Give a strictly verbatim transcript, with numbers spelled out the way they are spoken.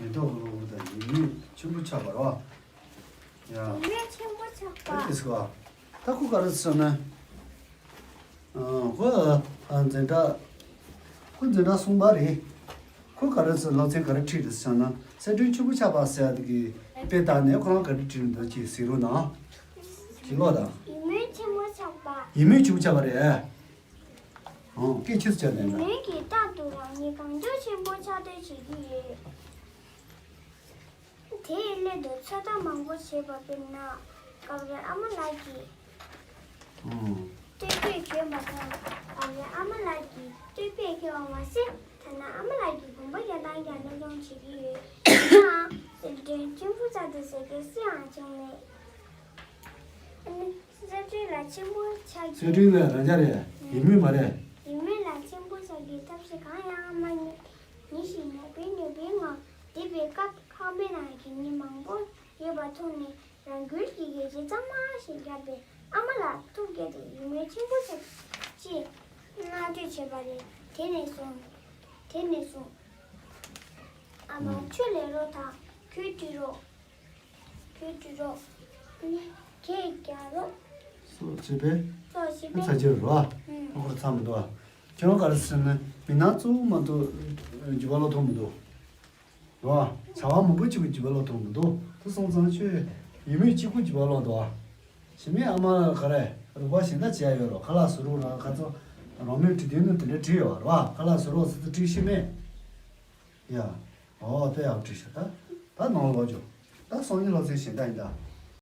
མེ་ཏོག་གི་གློ་བུར་དང་ཡིད་སྨོན་ཆེན་པོ་ཆགས་པ་རེད་བ། ཡ། ཡིད་སྨོན་ཆེན་པོ་ཆགས་པ། ཨེ་དེ་སུ་བ། ད་ཁོ་ག་རེ་ཟེར་ན། ཨ། ཁོ་ཨ་འཛིན་གྲྭ། ཁོ་འཛིན་གྲྭ་གསུམ་པ་རེད། ཁོ་ག་རེ་ཟེར། སློབ་ཚན་ག་རེ་ཁྲིད་རེད་ཟེར་ན། གསེར་སྒྲེང་ཆེན་པོ་ཆགས་པ་ཟེར་ཡ་དེ་གི་དཔེ་བལྟས་ནས་ཁོ་རང་ག་རེ་ཁྲིད་འདུག་ཅེས་ཟེར་རོགས་གནང་། ཅིག་ཀློག་དང་། ཡིད་སྨོན་ཆེན་པོ་ཆགས་པ། ཡིད་སྨོན་ཆེན་པོ་ཆགས་པ་རེད། ཨང་། སྐད་ཆེ་ཙམ་བྱས་ནས་ཡིད་ན། སྨོན་གྱིས་རྟག་ཏུ་རང་ཉིད་གང་འབྱོར་ཆེན་པོ་ཆགས་འདོད་བྱེད་ཀྱི་ཡོད། དེའི་སླད་དུ་ཚོད་ལྟ་མང་པོ་བྱས་པ། དཔེར་ན། སྐབས་རེ་ཨ་མ་ལགས་ཀྱིས། ཨང་། བསྟོད་བསྟོད་བརྗོད་མ་ཐག་སྐབས་རེ་ཨ་མ་ལགས་ཀྱིས་བསྟོད་པས་ཁྱེར་བ་མ་ཟད། ཐ་ན་ཨ་མ་ལགས་ཀྱིས་དགོངས་པ་རྒྱག་སྟངས་ཀྱང་གནས་སྐྱོང་བྱེད་ཀྱི་ཡོད། ཡིན་ནའང་གསེར་སྒྲེང་ཆེན་པོ་ཆགས་འདུག་ཟེར་མཁན་སུ་ཡང་བྱུང་མེད། ཨ་ནི་གསེར་སྒྲེང་ལ་ཆེན་པོ་ཆགས་ཀྱི། གསེར་སྒྲེང་ལ་རང་འཇགས་རེད། ཡིད་སྨོན་མ་རེད། ཡིད་སྨོན་ལ་ཆེན་པོ་ཆགས་ཀྱི་ཐབས་ཤེས་གང་ཡང་མ་རྙེད། ཉིན་ཞིག་མོས་པའི་མྱོས་པའི་ངང་བསྡད་པའི་སྐབས། ཁང་པའི་ནང་གི་མི་མང་པོ་ཡོད་པ་མཐོང་ནས། རང་འགུལ་གྱིས་སྐད་ཆ་གཙང་མ་ཞིག་བརྒྱབ་པས། ཨ་མ་ལགས་ཐུགས་དགྱེས་ཏེ་ཡིད་སྨོན་ཆེན་པོ་ཆགས་ཅེས་བསྔགས་བརྗོད་བྱས་པ་རེད། དེ་ནས་བཟུང་། དེ་ནས་བཟུང་། ཨ་མ། ཨང་། ཆུ་ལེན་རོགས་དང་། གོས་སྒྲིག་རོགས། གོས་སྒྲིག་རོགས། ཨ་ནི་གད་རྒྱག་རོགས། སོགས་བྱས་པས། སོགས་བྱས་པས། ཚར་གཅིག་རེད་བ། ཨང་། ཨ་ཁོ་ར་ཚར་མི་འདུག་བ། ཁྱེད་རང་ག་རེ་ཟེར་ན། མི་སྣ་གཙོ་བོ་མ་གཏོགས་བརྒྱུད་པ་ཀློག་ཐུབ་མི་འདུག་བ། བྱ་བ་མང་པོ་གཅིག་པུ་བརྒྱུད་པ་ཀློག་ཐུབ་མི་འདུག་དེ་སོང་ཙང་ཁྱོད་ཡིད་སྨོན་གཅིག་པུ་བརྒྱུད་པ་ཀློག་འདུག་བ། གཞན་མི་ཨ་མ་ག་རེ་རོགས་པ་གཞན་དག་བྱས་ཡོད་རོགས། ཁ་ལག་བཟོ་རོགས་ར། ཁ་ཚོ་རང་མོས་བྲིས་དུས་ནི་དེ་འདྲ་བྲིས་ཡོད་རེད་བ། ཁ་ལག་བཟོ་རོགས་ཟེར་དུས་བྲིས་ཤེས་མེད། ཡ། ཨོ་དཔེ་ཡག་བྲིས་ཤག་ད་ད་ནང་ལོགས་འཇོག་ད་སང་ཉིན་སློབ་ཚན་གཞན་དག་ཡིན་ད།